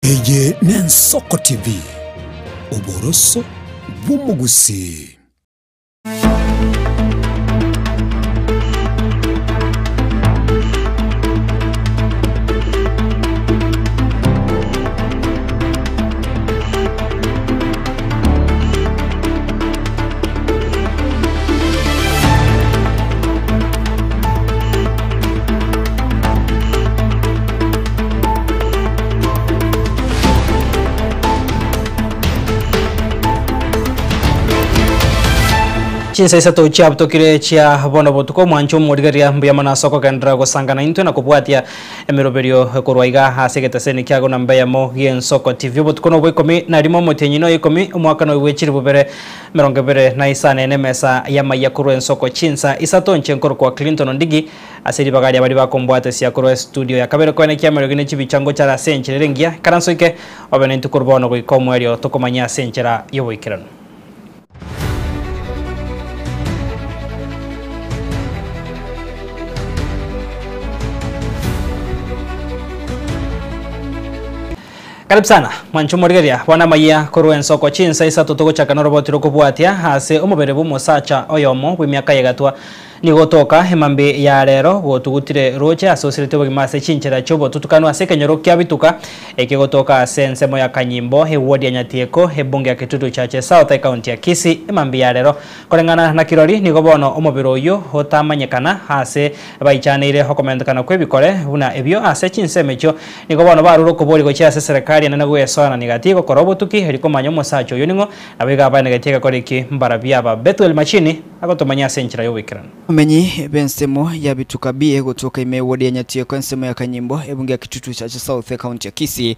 Eye n'Ensoko TV, oboroso bw'omogusii. Chinsa isato chiabutokire chia bono botuko omwancho omorigereria mbuya mono ase okogenderera gosangana intwe na kobwatia emeroberio korwa iga ase egeteseni kiago namba eyemo gi'Ensoko TV. Obotuko nobwa ikomi na rimo omotienyi noyo ikomi omwaka noyo bwe chilifu bibere 25 nemesa y'amaiya korwa ensoko chinsa isato inche nkorokwa Clinton Ondigi ase ribaga ria baria bakombwatesia korwa estudio ya kabere koene kiameriogi ne chibicha ngochare ase enchera ere engiya ikaranso ike obe naintwe korwa bono goika omoerio tokomanye ase enchera y'oboikeranu. Karibu sana mwanche omorigereria bono amayia korwa ensoko chinsa isato togochaka noroboti rokobwatia ase omobere bw'omosacha oyomo bw'emiaka y'egatwa nigo otoka emambi ya rero gotugutire roche ase osirete obogima ase chinchera chi'obotutukanu ase ekenyoro kia bituka eke gotoka ase ensemo ya Kanyimbo eward ya Nyatieko ebunge ya Kitutu Chache South ecounty ya Kisii emambi ya rero Koreng'ana na kirori, nigo bono omobere oyio otamanyekana aase baichaneire okomentekana kw'ebikore buna ebio ase chinsemo echio. Nigo bono barure okoboria gochia ase eserekari enene gwesoanania gati gokora obotuki erio komanya omosacha oyio ning'o, nabo iga abaenegetie egekore eki mbarabio aba. Bethuel Machini agotomanyia ase enchera y'oboikeranu. Omenyi b'ensemo ya Bituka B gotoka ime ewodi ya Nyatieko ensemo ya Kanyimbo ebunge ya Kitutu Chache South ekaunti ya Kisii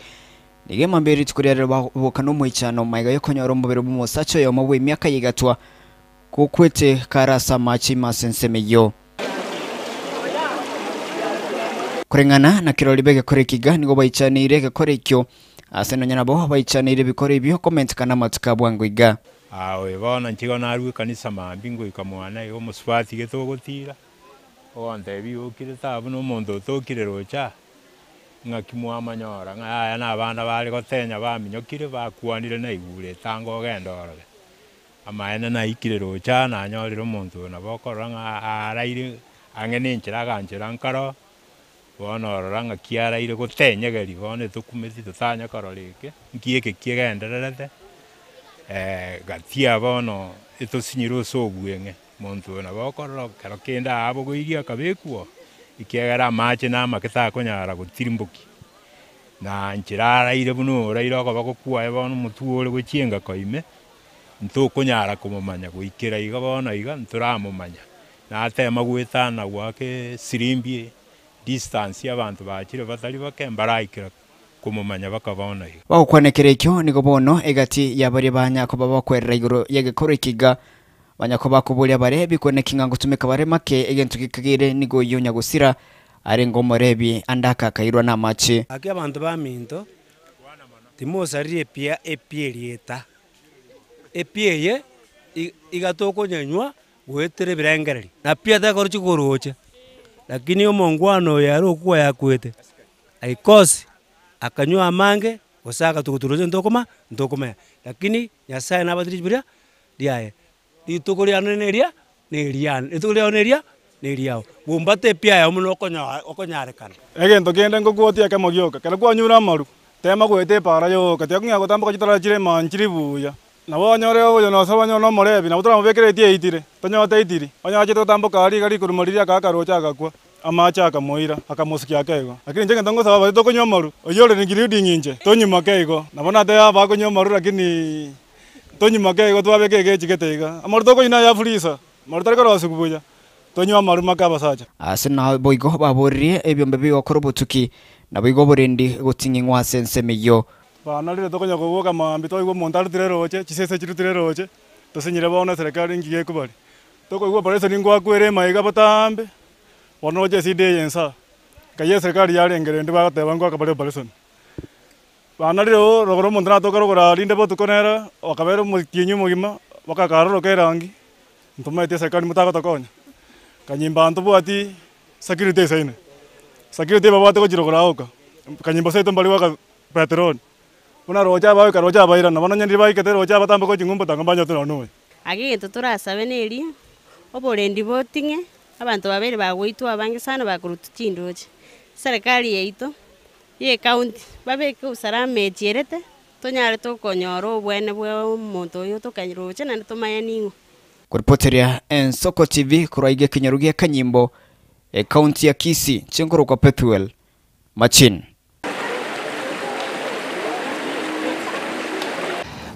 Nigo emambia rituko riarero bagoboka nomoichano magega y'okonyora omobere bw'omosacha oyomo bw'emiaka y'egatwa gokwete kare ase amache ime ase ensemo eyio. Koreng'ana na kirori b'egekora ekiga nigo baichaneire egekora ekio, ase nonya nabo baichaneire ebikora ebio komentekana amatuko a bwango iga. Aye bono inche igo narue ekanisa mambia ngoika mwane iga omosubati gete ogotira, ogontebia igo okire taabu na omonto otokire roche aa. Ng'aki mwamanyora ng'a aya nabana bare gotenya baminyokire bakwanire naigure etanga ogende orore. Amaene naikire roche aa nanyorire omonto oyo nabo okorora ng'a araire ang'e nenchera aganchera nkaro, bono orora ng'aki araire gotenyegeria bono etokumeti totanya korora eke, nki eke kigendererete gatia bono etosinyire ase obweng'e. Monto oyo nabo okorora kero kende aabogoirie akabekwa oo, ekiagera amache namake takonyara gotirimbokia. Na nchera araire buna oraire okoboko kwaye bono omotwe ore gochia engako ime, ntokonyara komomanya goikera iga bono iga ntoramomanya. Natema goetana goaka esirimbi distance abanto bachire batari bake mbaraikera komomanya baka bono iga. Bagokwanekera ekio nigo bono egati ya baria banya koba bakwerera igoro y'egekoro ekiga Banya koba koboria bare bikweneki ng'a ngotumeka bare make egento gekageire nigo oyio nyagosira arenge omorebi ande akakairwa namache. Gaki abanto baminto, timosaririe epia epia erieta. Epia eye iga tokonyenywa goetera ebirengererio, na pia tekorochia koroche, lakini omongwana oyo ere okwa yakwete, aikosi akanywa amange gose agatuguta roche ntokoma ntokomanya, lakini Nyasaye nabatire ribuya riaye, rituko riane neria neriane, rituko riao neria neriao, bombate pi yao buna okonyo okonyarekana. Egento kende ngokwotia ekemo gioka, ekero kwanyure amaru, tema goeta epaara yoka, tiga kong'ea gotamboka chitara chire emanchiri chiri buya. Nabo onyore oyo nose onye nomorebi, nabo toramobekere etie eitire, tonyote eitiri. Onye achete gotamboka aria iga rikuruma riria akaaka roche agakwa, amache akamoira, akamosukia ake igo. Lakini inche egento ngosaba baria tokonywa amaru, oyio ore including inche, tonywe make igo. Nabo nateba abakonywa amaru lakini. Tonywe make igo twabeka egechi gete iga. Amaru tokonywa naya freezer, amaru tari korosigwa buya, tonywe amaru make abasacha. Ase naboigo baboririe ebiombe bigokora obotuki, naboigo oborendi goting'ing'wa ase ensemo eyio. Bana riria tokonya koboka mambia twaigwa omonto arutire roche, chisese chirutire roche, tosinyire bono eserekari inki gekobari. Tokoigwa operation ngoakwere emaiga botambe, bono roche esida eye insaa. Nkai eserekari yarenge rende bagoteba ngoaka bare operation. Bana rirorio rogoro omonto natoka rogoro aa rinde botuko nere okabera omotienyi omogima, mpaka akaroroka erangi, ntomaeti eserikari motagotokonya. Kanyimba ntobwati security esaine, security ebabwate gochia rogoro aa oka, kanyimba seito mbare goaka petroli. Buna roche abagoika roche abairana, bono onye ndiri baikete roche abatamboka gochia ng'umbu tanga mbanyete nonya noyo. Ake egento torasabe neria, oborendi boting'e, abanto babeire bagoitwa abange sana bakorutwa chindoche. Eserekari yaito, ya ecounty, babeke usalama echierete, tonyare tokonyora obwene bwa omonto oyo tokaroche naende tomanye ning'o. Koripoteria Ensoko TV korwa iga ekenyoro gia Kanyimbo, Ekaunti ya Kisii, chinkorokwa Pethuel Machin.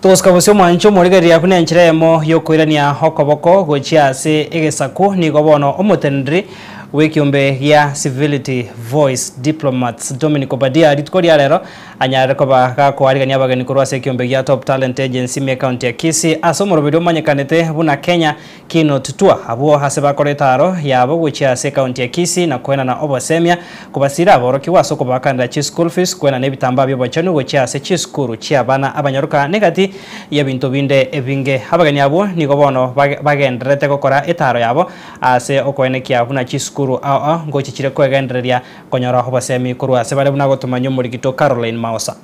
Togosika bosio omwancho omorigereria buna enchera eyemo y'okoirania okoboko gochia ase egesaku nigo bono omoteneneri bw'ekiombe gia Civility Voice Diplomats Dominic Obadia rituko ria rero anyarire koba gakoarigania abageni korwa ase ekiombe gia Top Talent Agency ime ekaunti ya Kisii ase omoroberi omanyekanete buna Kenya Keynote Tour abwo ase bakoreta aro yabo gochia ase ekaunti ya Kisii na koenana obosemia kobasira aborokigwa ase okobakanera chischool fees koenana ebitambaa biobochenu gochia ase chisukuru chiabana abanyaroka negati yebinto binde ebinge. Abageni abwo nigo bono bagendererete gokora etaro yabo ase okoenekia buna chisukuru ao ao ngochichire kwegendereria konyora obosemi korwa ase bare buna gotomanywa omorikito Caroline Maosa.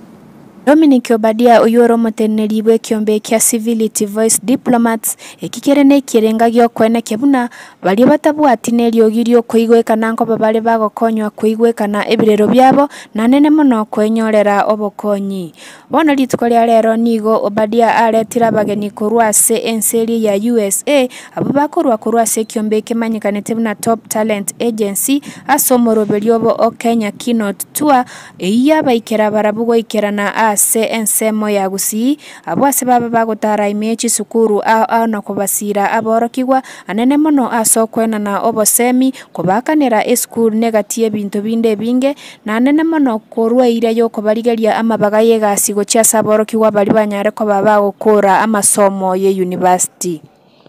Dominic Obadia oyio ore omoteneneri bw'ekiombe kia Civility Voice Diplomats, eki kere nekerenga gi'okoenekia buna baria batabwati neriogi ri'okoigwekana nkoba bare bagokonywa koigwekana ebirero biabo na nene mono kwenyorera obokonyi. Bono rituko ria rero nigo Obadia aretire abageni korwa ase ense eria ya usa, abwo bakorwa korwa ase ekiombe kemanyekanete buna Top Talent Agency ase omoroberio obo o Kenya Keynote Tour, eyio yabaikera barabwo goikerana ase ensemo ya Gusii, abwo ase babe bagotara ime ye chisukuru ao ao na kobasiira aborokigwa anene mono ase okoenana obosemi, kobaakanera esukuru negati y'ebinto binde ebinge, Na nene mono korwa eira y'okobarigeria amabaga y'egasi gochia ase aborokigwa baria banyare koba bagokora amasomo y'eyunivasiti.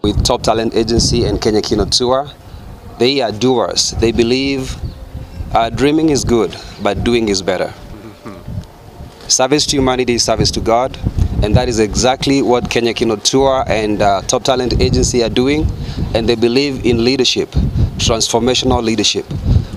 With Top Talent Agency and Kenya Keynote Tour, they are doers, they believe dreaming is good but doing is better. Service to humanity is service to God and that is exactly what Kenya Keynote Tour and Top Talent Agency are doing and they believe in leadership, transformational leadership.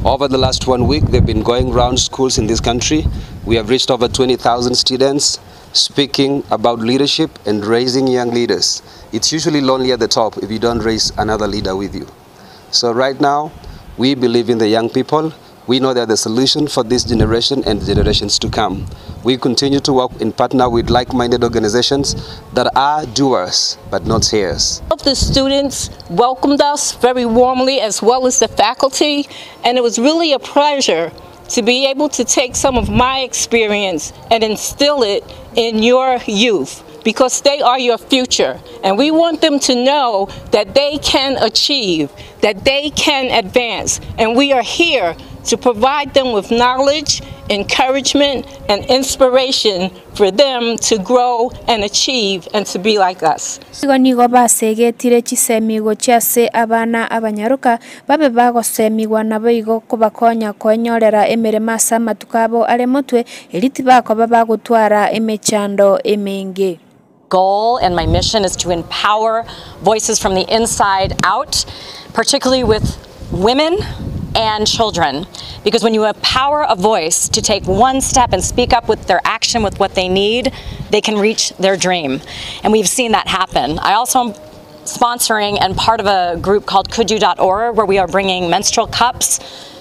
Over the last one week they've been going round schools in this country. We have reached over 20,000 students speaking about leadership and raising young leaders. It's usually lonely at the top if you don't raise another leader with you. So right now, we believe in the young people. We know they're the solution for this generation and generations to come. We continue to work in partner with like-minded organizations that are doers but not sayers. The students welcomed us very warmly, as well as the faculty, and it was really a pleasure to be able to take some of my experience and instill it in your youth, because they are your future, and we want them to know that they can achieve, that they can advance, and we are here to provide them with knowledge, encouragement, and inspiration for them to grow and achieve and to be like us. Igo nigo basegetire chisemi gochia ase abana abanyaroka, babe bagosemigwa naboigo kobakonya koenyorera emeremo ase amatuko abo are motwe, erio tibakoba bagotwara emechando emenge. Goal and my mission is to empower voices from the inside out, particularly with women and children. Because when you empower a voice to take one step and speak up with their action, with what they need, they can reach their dream. And we've seen that happen. I also am sponsoring and part of a group called couldyou.org, where we are bringing menstrual cups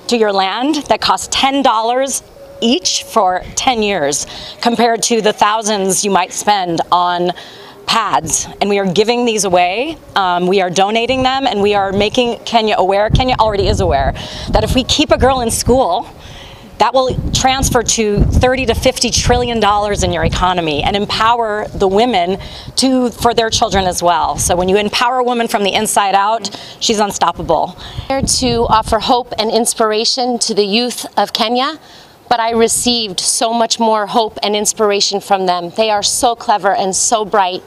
to your land that cost $10 each for 10 years, compared to the thousands you might spend on pads. And we are giving these away, we are donating them, and we are making Kenya aware, Kenya already is aware, that if we keep a girl in school, that will transfer to $30 to $50 trillion in your economy and empower the women for their children as well. So when you empower a woman from the inside out, she's unstoppable. Here to offer hope and inspiration to the youth of Kenya, but I received so much more hope and inspiration from them. They are so clever and so bright,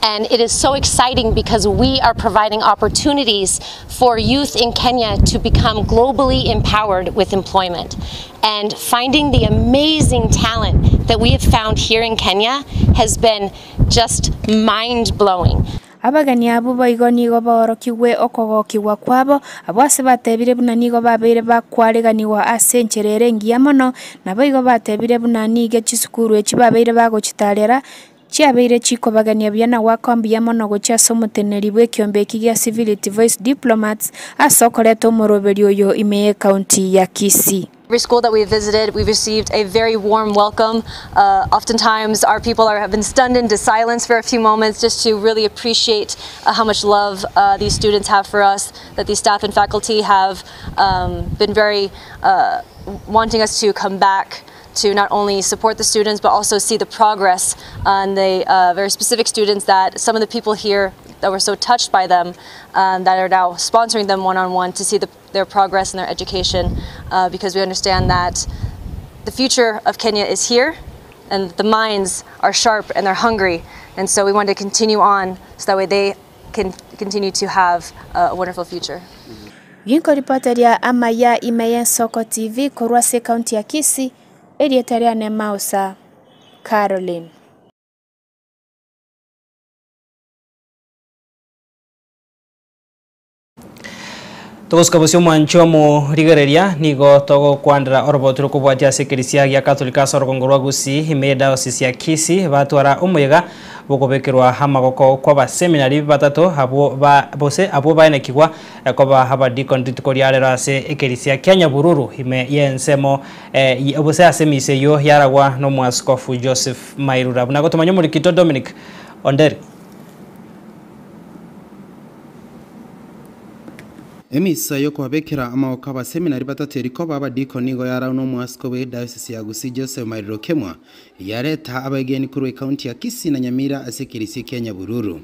and it is so exciting because we are providing opportunities for youth in Kenya to become globally empowered with employment. And finding the amazing talent that we have found here in Kenya has been just mind-blowing. Abageni abwo boigo nigo baorokigwe okogokigwa kwabo, abwo ase batebire buna nigo babeire bakwareganigwa ase enchera ere engiya mono, naboigo batebire buna nigo chisukuru echi babeire bagochitarera chiabeire chikobagenia buya na goaka mbuya mono gochia ase omoteneneri bw'ekiombe eki gia Civility Voice Diplomats ase okoreta omoroberio oyo ime y'ecounty ya Kisii. Every school that we visited, we received a very warm welcome. Uh, oftentimes, our people are, have been stunned into silence for a few moments just to really appreciate uh, how much love uh, these students have for us, that these staff and faculty have um, been very uh, wanting us to come back to not only support the students but also see the progress on the uh, very specific students that some of the people here that were so touched by them um, that are now sponsoring them one-on-one to see their progress in their education uh, because we understand that the future of Kenya is here and the minds are sharp and they're hungry, and so we want to continue on so that way they can continue to have a wonderful future. Ginkoripoteria amaya ime y'Ensoko TV korwa ase ekaunti ya Kisii, erieta riane Mausa Caroline. Togosika bosio omwanchi omorigereria nigo togokwandera oroboti rokobwatia ase ekerisia gia Catholic ase orogongo rwa Gusii ime diocese ya Kisii batwara omoyega bogobekerwa amagoko kwa abaseminari batato abwo ba bose abwo baenekigwa koba abadikon rituko ria rero ase ekerisia kia Nyabururu ime y'ensemo eh, bose ase emise eyo yaragwa na omwaskofu Joseph Mairura buna gotomanya omorikito Dominic Onderi. Emisa yokobabekera amagoko abaseminari batato erikoba abadikoni nigo yarau na omwasiko bwe diocese ya Gusii Joseph Mairura Okemwa yareta abageni korwa ekaunti ya Kisii na Nyamira ase ekerisia kia Nyabururu.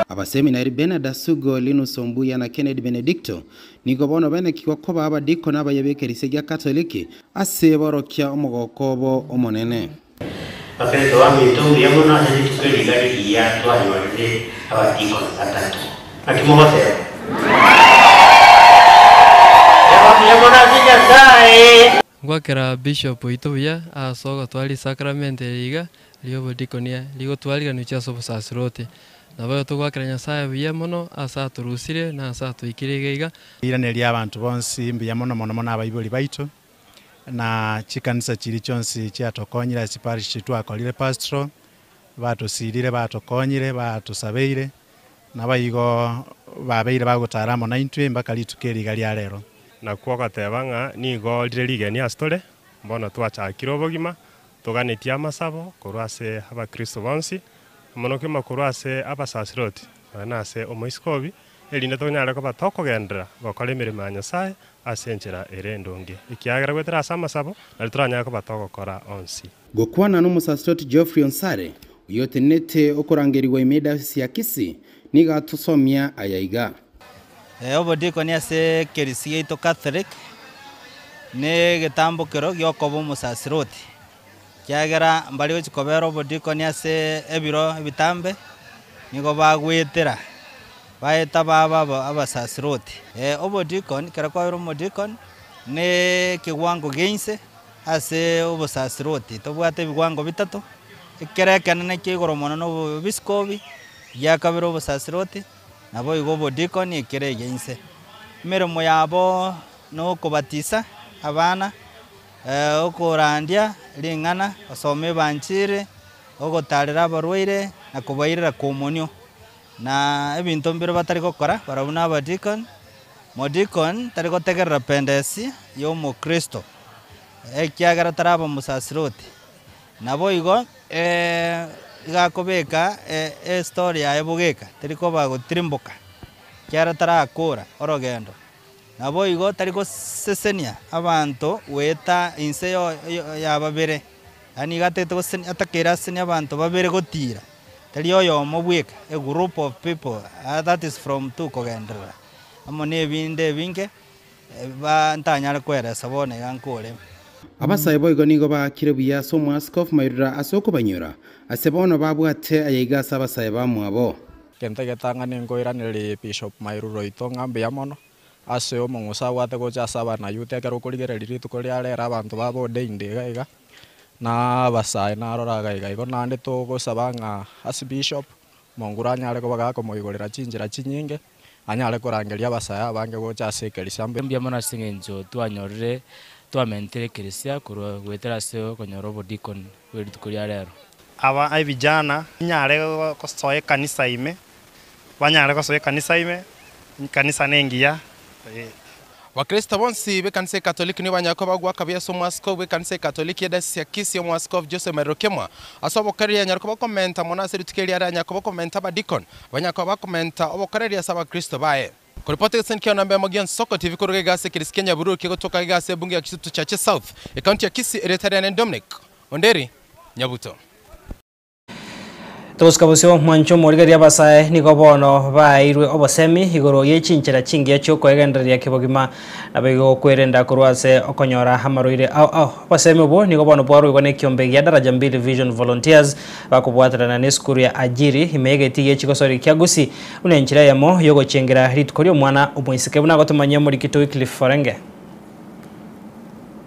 Abaseminari Bernard Asugo, Linus Ombuya na Kennedy Benedicto nigo bono baenekigwa koba abadikoni abaye b'ekerisia gia Katoliki ase borokia omogoko obo omonene. Bakristo baminto mbuya mono ase rituko riga rigiya twanyorire abadikoni batato. Naki mogoteba? Eba mbuya mono ase Nyasaye. Ngwakera bishop oito buya ase ogotwara esacrament eye iga ri'obodikonia rigotwariganwa ase obosasiroti. Nabo togwakera Nyasaye buya mono ase atorusire na ase atoikire iga iga. Iraneria abanto bonsi mbuya mono mono mono abaibori baito na chikanisa chiri chionsi chiatokonyire ase chiparish twakorire pastoral batosirire batokonyire batosabeire nabaigo babeire bagotara amo naintwe mpaka rituko eriga ria rero. Nakwo ogoteba ng'a nigo rire rigeni ase tore, bono twachakire obogima, toganetie amasabo korwa ase abakristo bonsi, mono kegima korwa ase abasasiroti, nonya na ase omoiskobi, erinde tonyare koba tokogenderera gokora emeremo ya Nyasaye ase enchera ere endonge. Ekiagera goetera ase amasabo, nario toranyare koba togokora onsi. Gokwana na omosasiroti Geoffrey Onsare, oyotenenete okorangerigwa ime y'ediocese ya Kisii, nigo atosomia aya iga. Obodikoni ase ekerisi giaito Catholic, na egetambokero giokoba omosasiroti, kiagera mbari gochi kobera obodikoni ase ebiro ebitambe, nigo bagwetera baeta baba abasasiroti. Obodikoni ekero kwabera omodikoni, na ekewango gia inse ase obosasiroti, tobwate ebiwango bitato, ekere ekenene kia igoro mono na obobiskobi, giakabere obosasiroti, nabo igo obodikoni ekere egia inse. Emeremo yabo na okobatisa abana, okorandia ring'ana, gosoma ebanchiri, ogotarera abarwaire na kobairera komonio. Na ebinto mbire batari gokora, barabwo na abadikoni, modikoni tari gotegerera pendesi ya omokristo, ekiagera taraba omosasiroti. Nabo igo iga akobeka estory yaye bogeka, teri koba gotirimboka, ekiagera tarakora orogendo. Nabo igo tari gosesenia abanto goeta inse ya babere, yaani iga atagete gosesenia atakeire asesenie abanto babere gotira, tari oyomo bweka, a group of people, that is from two kogenderera. Amo na ebinde ebinge, ba ntanyare koeresa bono iga nkore. Abasae boigo nigo baakire buya ase omwaskofu Mairura ase okobanyora ase bono babwate aya iga ase abasae bamwabo. Kente getang'ani nkoiraneria Bishop Mairuro oito ng'a mbuya mono, ase omong'uso abwate gocha ase abanayouth ekero okorigereria rituko ria rero abanto babo ordained iga iga, na abasae narora iga iga. Igo naende togosaba ng'a ase bishop, Omonguru anyare koba gakomoigorera chinchera chinyinge, anyare korangeria abasae abange gocha ase ekerisia. Mbuya mono ase eng'encho twanyorire twamentire ekerisia korwa goetera ase okonyora obodikoni bwe rituko ria rero. Aba ebijana nyare gosoa ekanisa ime, banyare gosoa ekanisa ime, ekanisa nengiya. Bakristo bonsi b'ekanisa Ekatoliki nigo banyare koba goaka buya ase omwasikofu bw'ekanisa Ekatoliki ya Dayosisi ya Kisii, Omwasikofu Joseph Mairiro Kemwa, ase obokoreria anyare koba okomenta mono ase rituko eri are anyare koba okomenta abadikon, banyare koba bakomenta obokoreria ase abakristo baye. Koripota egesaini kia namba emo gia Nsoko TV koruga iga ase ekerisi kia Nyabururu kegotoka iga ase ebunge ya Kisutu Chache South, ekaunti ya Kisii, erieta riane Dominic Onderi Nyabuto. Togosika bosio mwanche omorigereria abasae nigo bono baeirwe obosemi igoro ye chinchera chingiya chiokoegendereria kebogima naboigo gokwerenda korwa ase okonyora amarwaire ao ao. Obosemi obwo nigo bono bwaruigwa nekiombe gia Daraja Mbili Vision Volunteers bakobwaterana nesukuru ya Ajiri ime yegetii gie chigosori kia Gusii buna enchera eyemo yogochengera rituko riomwana omoiseke buna agotomanyia omorikito Wycliffe Orenge.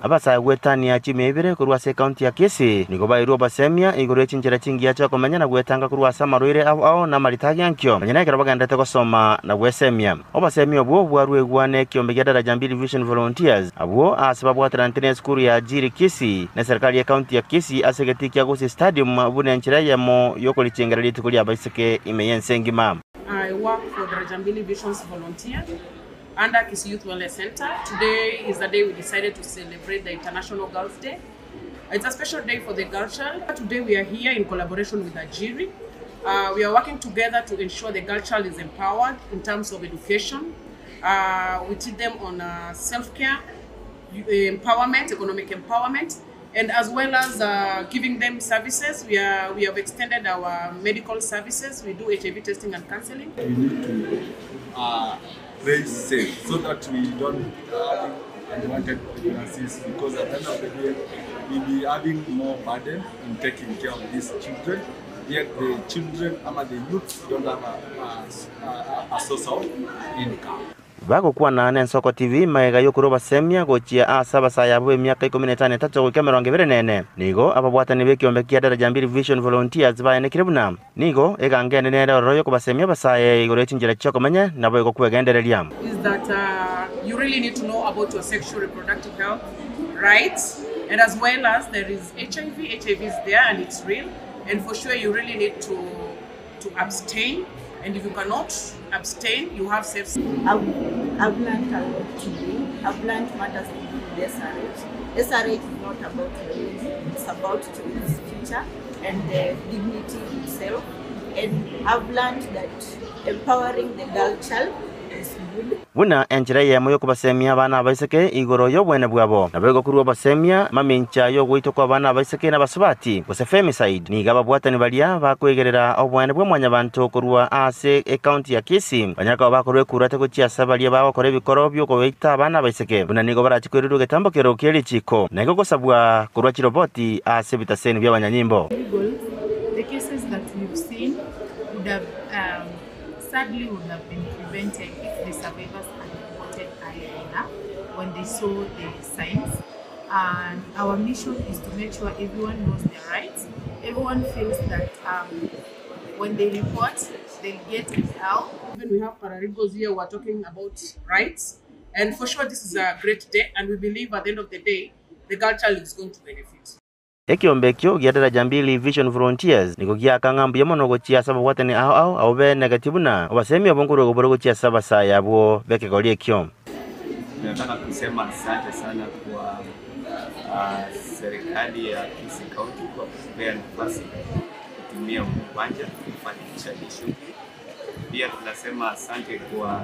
Abasae goetania chimia ibere korwa ase ekaunti ya Kisii nigo bairwe obosemia igoro ye chinchera chingiya chi'okomenya na gwetanga korwa ase amarwaire ao ao na amarita agiankio nonya nekero bagenderete gosoma na gwesemia. Obosemia obwo bwaruegwa nekiombe gia Daraja Mbili Vision Volunteers abwo ase babwateranete nesukuru ya Ajiri Kisii na eserikari y'ekaunti ya Kisii ase egetii kia Gusii Stadium buna enchera eyemo y'okorichengera rituko ri'abaiseke ime y'ense engima. I work for Daraja Mbili Visions Volunteer under Kisii Youth Wellness Center. Today is the day we decided to celebrate the International Girls' Day. It's a special day for the girl child. Today we are here in collaboration with Ajiri. Uh, we are working together to ensure the girl child is empowered in terms of education. Uh, we teach them on uh, self-care, empowerment, economic empowerment, and as well as uh, giving them services. We, are, we have extended our medical services. We do HIV testing and counseling. We need to uh, raise safe so that we don't having unwanted pregnancies because at the end of the day we'll be having more burden in taking care of these children yet the children ama the youth don't have a, a, a, a source of income. Bagokwana n'Ensoko TV magega y'okorua obosemia gochia ase abasae abwo b'emiaka ikomi na etano etato goika emerongo ebere na ene. Nigo ababwatani b'ekiombe kia Daraja Mbili Vision Volunteers baenekire buna nigo eganga ende nere ororo y'okobasemia abasae igoro ye chinchera chi'okomenya naboigo kwegendereria. Is that uh, you really need to know about your sexual reproductive health rights and as well as there is HIV, HIV is there and it's real and for sure you really need to to abstain and if you cannot abstain you have safe I've, I've learned a lot today. I've learned matters to do with SRH. SRH is not about biology, it's about its future and the dignity itself. And I've learned that empowering the girl child is good. Buna enchera eyemo y'okobasemia abana abaiseke igoro y'obwene bwabo, naboigo korwa obosemia mamincha y'ogoitwa kw'abana abaiseke na abasubati, gose femicide, nigo ababwatani baria bakoigerera obwene bwa mwanyabanto korwa ase ecounty ya Kisii banyare koba bakorwa ekurate gochia ase baria bagokora ebikoro bi'okobaita abana abaiseke buna nigo barache koirerwa egetambokero kie richiko na igo gosabwa korwa chiroboti ase ebitaseni bi'abanyanyimbo. The cases that we've seen would have um, sadly would have been prevented if the survivors had reported early enough when they saw the signs. And our mission is to make sure everyone knows their rights. Everyone feels that um, when they report, they'll get help. Even we have paralegals here who are talking about rights. And for sure, this is a great day. And we believe at the end of the day, the girl child is going to benefit. Ekiombe ekio gia Daraja Mbili Vision Volunteers nigo giaka ng'a mbuya mono gochia ase ababwatani ao ao abwo benegeti buna obosemia obo nkorwegwa bore gochia ase abasae abwo b'ekegori ekio. Tunataka kusema asante sana kwa uh, serikali ya Kisii County kwa kutupea nafasi kutumia huu uwanja kufanikisha hii shughuli. Pia tunasema asante kwa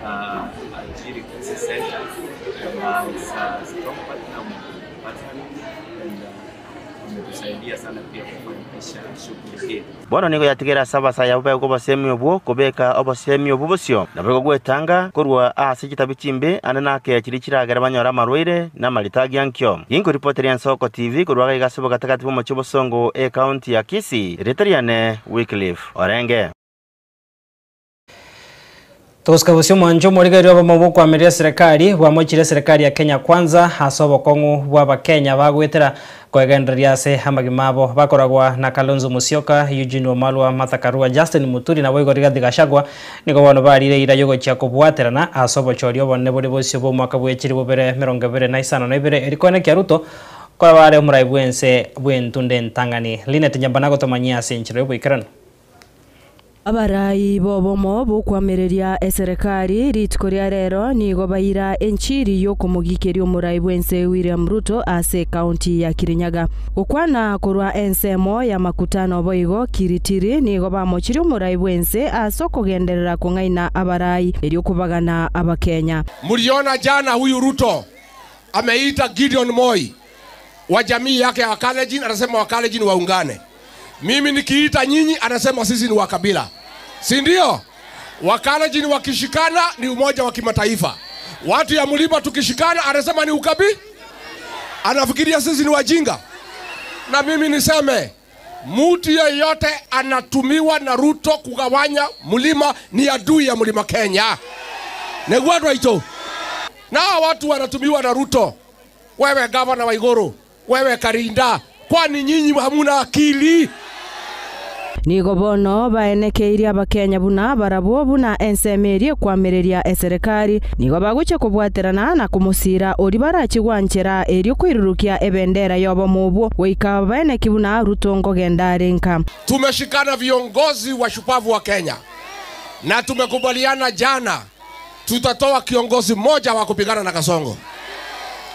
uh, Ajiri Kisii Center uh, it's a strong partner, partner and uh, wametusaidia sana pia kufanikisha shughuli hii. Bono nigo yatigera ase abasae abwo baegwe obosemia obwo kobeka obosemia obwo bosio, naboigo gwetanga korwa ase chitabi chimbe ande nake chiria chiragere banyore amarwaire na amarita agiankio. Ginkoripoteria Ensoko TV korwa iga iga ase obogatagati bw'omochie obosongo ekaunti ya Kisii, erieta riane Wycliffe Orenge. Togosika bosio omwancho omorigereria obomo bw'okoamereria eserekari bwamochire eserekari ya Kenya Kwanza ase obokong'u bw'abakenya bagoetera koegendereria ase amagima abo bakoragwa na Kalonzo Musyoka, Eugene Wamalwa, Martha Karua, Justin Muturi naboigo Rigathi Gachagua nigo bono barire eira yogochia kobwaterana ase obochori obonene bore bosio bw'omwaka bw'echiri bobere 2052 eri koenekia Ruto koraba are omorai bw'ense bw'entunde entang'ani. Linet Nyambane agotomanyia ase enchera y'oboikeranu. Abarai b'obomo b'okoamereria eserekari rituko ria rero nigo baira enchiri y'okomogikeria omorai bw'ense William Ruto ase ekaunti ya Kirinyaga. Gokwana korwa ensemo ya makutano boigo Kiritiri nigo bamochirie omorai bw'ense ase okogenderera kong'aina abarai erio kobagana abakenya. Mliona jana huyu Ruto ameita Gideon Moi wa jamii yake ya Wakalenjin, anasema Wakalenjin waungane. Mimi nikiita nyinyi, anasema sisi ni wakabila, si ndio? Wakalenjin wakishikana ni umoja wa kimataifa. Watu ya mlima tukishikana, anasema ni ukabi. Anafikiria sisi ni wajinga. Na mimi niseme mtu yeyote anatumiwa na Ruto kugawanya mlima ni adui ya mlima Kenya. Negwadwaito na hawa watu wanatumiwa na Ruto. Wewe gavana wa Iguru, wewe Karinda, kwani nyinyi hamuna akili? Nigo bono baenekeirie abakenya buna barabwo buna ensemo eria ekoamereria eserekari nigo bagochia kobwaterana na komosira oria barachie gwanchera erio koirurukia ebendera y'obomo obwo goika baeneki buna Ruto nkogenda are nka. Tumeshikana viongozi washupavu wa Kenya na tumekubaliana jana tutatoa kiongozi mmoja wa kupigana na Kasongo,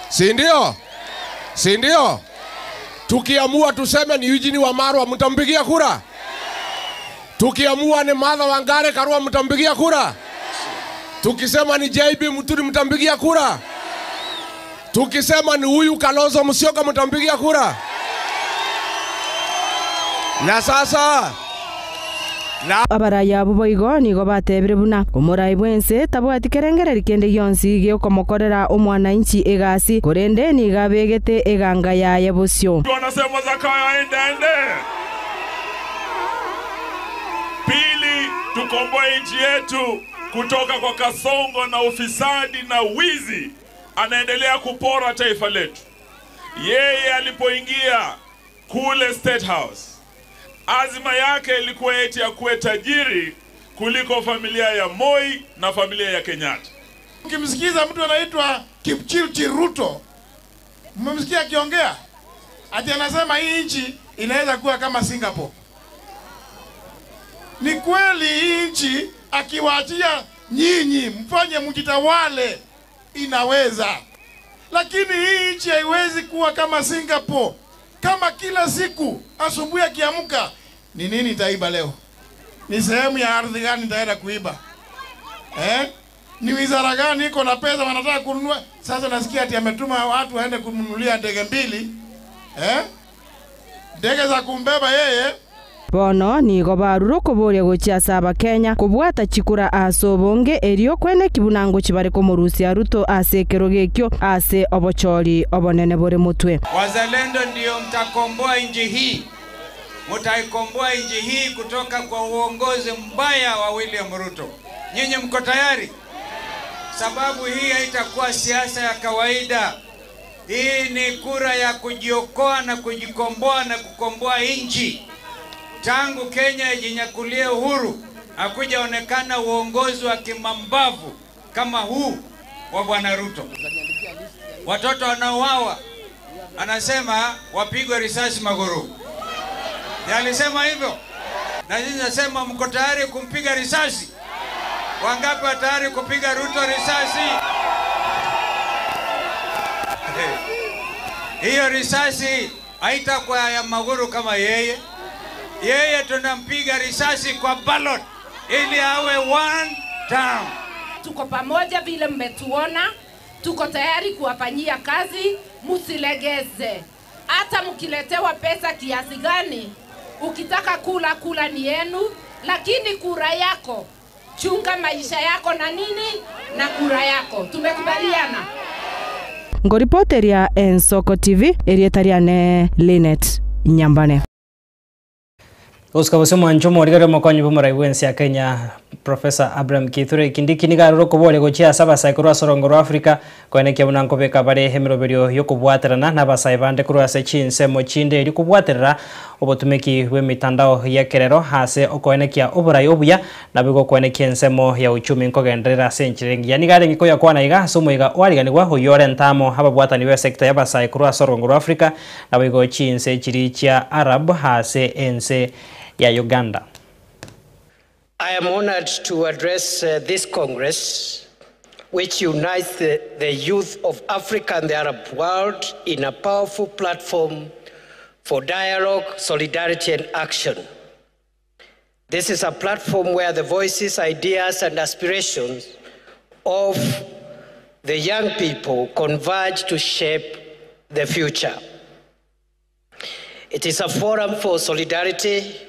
si ndio? Si ndio? Tukiamua tuseme ni Eugene Wamalwa, mtampigia kura? Tukiamua ni Martha Wangari Karua, mtampigia kura? Tukisema ni JB Muturi, mtampigia kura? Tukisema ni huyu Kalonzo Musyoka, mtampigia kura? Na sasa Abarai abwo boigo nigo batebire buna omorai bw'ense tabwati kerengereri kende gionsi giokomokorera omwananchi egasi, korende nigo abegete eganga yaye bosio. Wanasema Zakayo aende aende. Pili, tukomboe nchi yetu kutoka kwa kasongo na ufisadi na wizi. Anaendelea kupora taifa letu. Yeye alipoingia kule State House, azima yake ilikuwa eti akuwe tajiri kuliko familia ya Moi na familia ya Kenyatta. Ukimsikiza mtu anaitwa Kipchirchir Ruto, mmemsikia akiongea ati anasema hii nchi inaweza kuwa kama Singapore. Ni kweli hii nchi akiwaachia nyinyi mfanye mjitawale, inaweza, lakini hii nchi haiwezi kuwa kama Singapore. Kama kila siku asubuhi akiamka, ni nini nitaiba leo? Ni sehemu ya ardhi gani nitaenda kuiba? Eh? Ni wizara gani iko na pesa wanataka kununua? Sasa nasikia ati ametuma watu waende kumnunulia ndege mbili. Eh? Ndege za kumbeba yeye. Bono nigo barure okoboria gochia ase abakenya kobwata chikura ase obonge erio kweneki buna ngochi bare komorusia Ruto ase ekero gekio ase obochori obonene bore motwe. Wazalendo ndio mtakomboa nchi hii, mtaikomboa nchi hii kutoka kwa uongozi mbaya wa William Ruto. Nyinyi mko tayari? Sababu hii haitakuwa siasa ya kawaida. Hii ni kura ya kujiokoa na kujikomboa na kukomboa nchi. Tangu Kenya ijinyakulie uhuru, hakujaonekana uongozi wa kimambavu kama huu wa Bwana Ruto. Watoto wanaouawa anasema wapigwe risasi maguru. Alisema hivyo, na sisi nasema mko tayari kumpiga risasi? Wangapi wa tayari kupiga Ruto risasi? Hiyo risasi haitakuwa ya maguru kama yeye. Yeye tunampiga risasi kwa ballot ili awe one term. Tuko pamoja vile mmetuona, tuko tayari kuwafanyia kazi, msilegeze. Hata mkiletewa pesa kiasi gani, ukitaka kula kula ni yenu, lakini kura yako, chunga maisha yako na nini na kura yako. Tumekubaliana? Ngoripoteria Ensoko TV, erieta riane Linet Nyambane. Gosika gose omwancho omorigari omokonyi bw'omorai bw'ense ya Kenya Professor Abraham Kithure Kindiki nigo arure okoboria gochia ase abasae korwa ase orongo rwa Africa koenekia buna nkobeka bare emeroberio y'okobwaterana na abasae bande korwa ase chinsemo chinde erio kobwaterera obotumeki bw'emitandao y'ekerero ase okoenekia oborai obuya Naboigo okwenekia ensemo ya uchumi nkogenderera ase enchera engiya. Nigo arenge koyakwana iga ase omoiga oariganigwa oyio ore ntamo ababwatani b'esecta y'abasae korwa ase orongo rwa Africa naboigo chinse chiria chia Arab ase ense ya Uganda. I am honored to address this Congress, which unites the youth of Africa and the Arab world in a powerful platform for dialogue, solidarity, and action. This is a platform where the voices, ideas, and aspirations of the young people converge to shape the future. It is a forum for solidarity,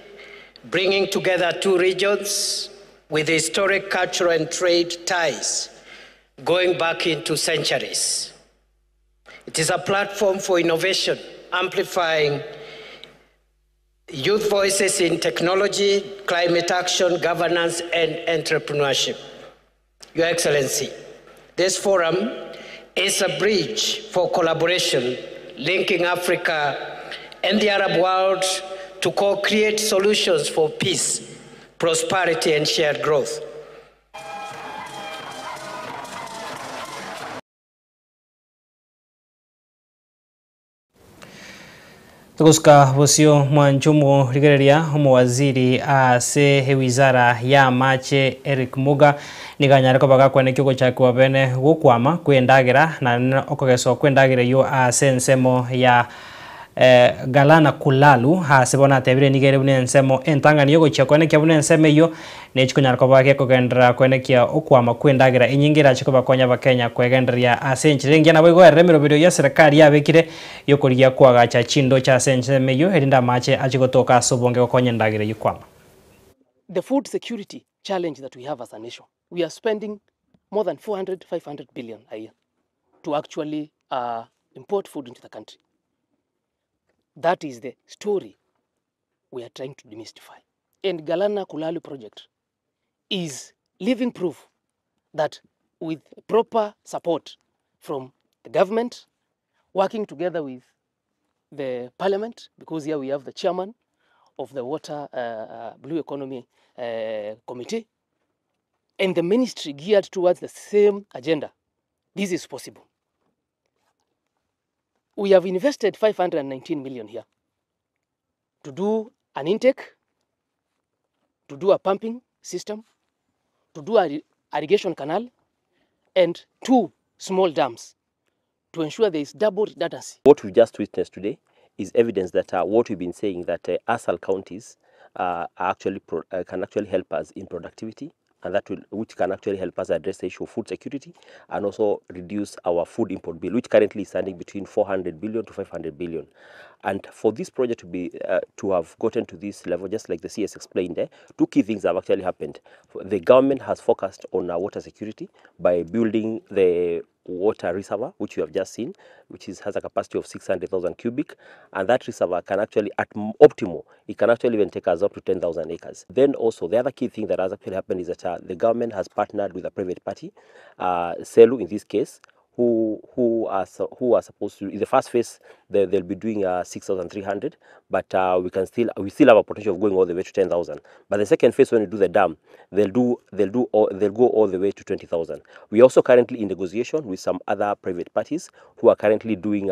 bringing together two regions with historic cultural and trade ties going back into centuries. It is a platform for innovation, amplifying youth voices in technology, climate action, governance, and entrepreneurship. Your Excellency, this forum is a bridge for collaboration linking Africa and the Arab world to co create solutions for peace, prosperity, and shared growth. Togosuka bosio mwancho omorigereria omowaziri ase ewizara ya amache Eric Muga nigo anyare koba gakwanekio ogochakigwa bene gokwama kwa endagera naende okogeswa kwa endagera eywo ase ensemo ya Galana Kulalu ase bono atebire nigo ere buna ensemo entang'ani yogochia koenekia buna ensemo eyio nechi konyara koba gekogenderera koenekia okwama kwa endagera enyinge erache kobakonya abakenya kwegendereria ase enchera engiya naboigo erere emeroberio ya serikali yabekire yokorigia koagacha chindoche ase ensemo eyio erinde amache ache gotoka ase obonge gokonya endagera eyio kwama. The food security challenge that we have as a nation, we are spending more than 400, 500 billion a year to actually import food into the country. That is the story we are trying to demystify. And Galana Kulalu project is living proof that with proper support from the government, working together with the parliament, because here we have the chairman of the Water Blue Economy Committee, and the ministry geared towards the same agenda, this is possible. We have invested 519 million here to do an intake, to do a pumping system, to do an irrigation canal, and 2 small dams to ensure there is double redundancy. What we just witnessed today is evidence that what we've been saying, that ASAL counties can actually help us in productivity, and that will, which can actually help us address the issue of food security and also reduce our food import bill, which currently is standing between 400 billion to 500 billion. And for this project to have gotten to this level, just like the CS explained, two key things have actually happened. The government has focused on our water security by building the water reservoir, which you have just seen, which has a capacity of 600,000 cubic, and that reservoir can actually, at optimal, it can actually even take us up to 10,000 acres. Then also, the other key thing that has actually happened is that the government has partnered with a private party, Selu in this case, who are supposed to, in the first phase, they'll be doing 6,300, but we still have a potential of going all the way to 10,000. But the second phase, when we do the dam, they'll go all the way to 20,000. We are also currently in negotiation with some other private parties who are currently doing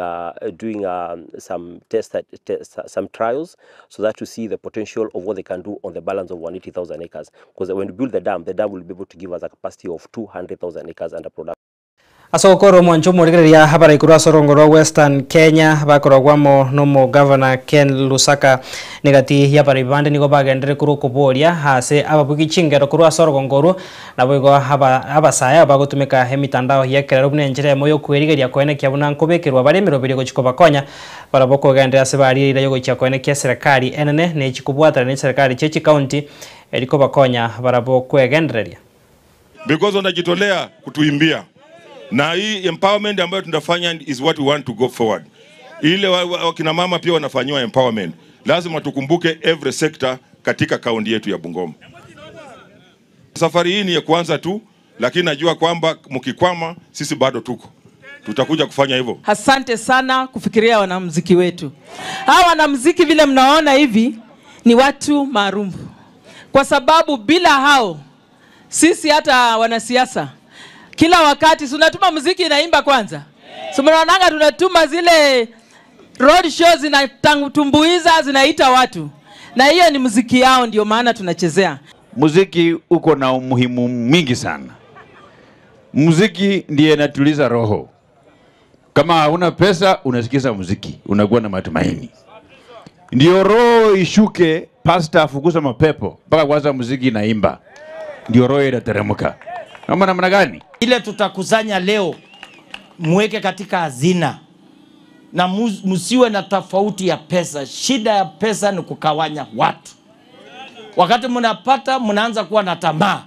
some some trials, so that to see the potential of what they can do on the balance of 180,000 acres. Because when we build the dam will be able to give us a capacity of 200,000 acres under production. Asokoro mwancho morigereria habari kurwa sorongo rwa Western Kenya bakorogwamo nomo Governor Ken Lusaka negati yabari bande nigo bagendere kuru kuboria ase ababugi chingero kurwa sorongo naboigo abasaya bagotumeka emitandao yekerero bune enjira moyo kwerigeria koenekia buna nkobekerwa bare emeroberi gochiko bakonya baraboko gendera ase barira yogochia koenekia serikali enene nechikubwatana ne serikali chechi county eriko bakonya barabo kwegendereria because wanajitolea kutuimbia. Na hii empowerment ambayo tunafanya is what we want to go forward. Ile wakina mama pia wanafanywa empowerment. Lazima tukumbuke every sector katika kaunti yetu ya Bungoma. Safari hii ni ya kwanza tu, lakini najua kwamba mkikwama, sisi bado tuko tutakuja kufanya hivyo. Asante sana kufikiria wanamuziki wetu. Hawa wanamuziki vile mnaona hivi ni watu maarufu, kwa sababu bila hao sisi hata wanasiasa kila wakati si unatuma muziki inaimba kwanza, si mnaonanga tunatuma zile road show zinatumbuiza zinaita watu, na hiyo ni muziki yao, ndio maana tunachezea. Muziki uko na umuhimu mwingi sana. Muziki ndiye inatuliza roho. Kama hauna pesa, unasikiza muziki, unakuwa na matumaini. Ndio roho ishuke, pasta afukuza mapepo mpaka kwanza muziki inaimba, ndio roho inateremka. Ama namna gani? Ile tutakusanya leo muweke katika hazina na musiwe na tofauti ya pesa. Shida ya pesa ni kukawanya watu. Wakati mnapata mnaanza kuwa na tamaa,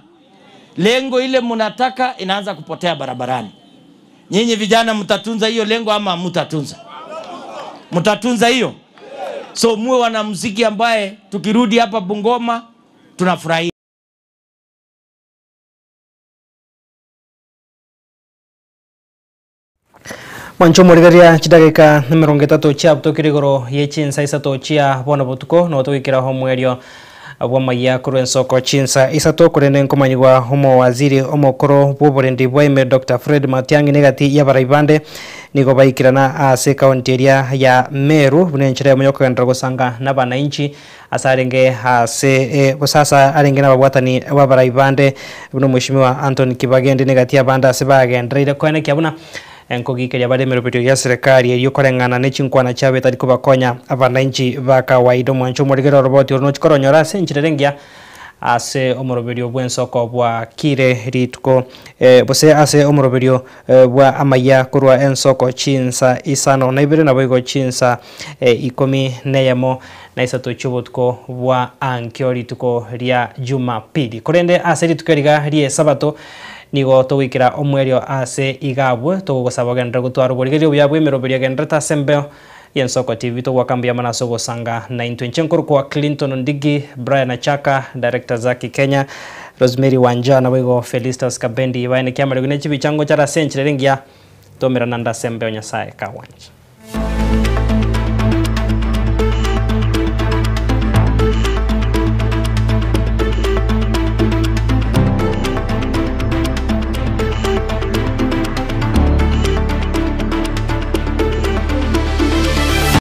lengo ile mnataka inaanza kupotea barabarani. Nyinyi vijana mtatunza hiyo lengo ama mtatunza? Mtatunza hiyo? So muwe wanamuziki ambaye tukirudi hapa Bungoma tunafurahia. Mwancho morigeria chidagika 30 chia butokire igoro ye chinsa isato chia bono botuko no tugikiraho mwerio bwa maiya korwa ensoko chinsa isato korende nkomanyigwa omo waziri omokoro bwa oborendi bwa ime Dr. Fred Matiang'i negati ya barai bande nigo baikirana ase ekaunti eria ya Meru buna enchera emo yokogenderera gosanga na abananchi ase arenge ase bosasa arenge na ababwatani bwa barai bande buna omweshimiwa Anthony Kibagendi negati ya abande ase bagendereire koenekia buna enkogikeria bare emeroberio ya serikali erio koreng'ana na chinkwana chiabo etari kobakonya abananchi ba kawaida. Omwancho omorigere oroboti oro nochikoronyora ase enchera engiya ase omoroberio bwa ensoko bwa kire rituko bose ase omoroberio bwa amaya korwa ensoko chinsa isano na ibere nabo igo chinsa 11 na isato chi'obotuko bwa ankio rituko ria Jumapili. Korende ase rituko riga ria esabato nigo togwikera omwerio ase igabwe togogosaba ogenderere gotwara oborigereria obuya bwa emeroberio egenderete ase embeo ya Ensoko TV togwaka mbuya mono ase ogosanga na intwe. Inche nkorokwa Clinton Ndigi, Brian Achaka, Director Zaki Kenya, Rosemary Wanja nabo igo Felistus Kabendi baene kiamarego ne chibichango chara ase enchera ere engiya tomerana nde ase embeo Nyasaye kawanja.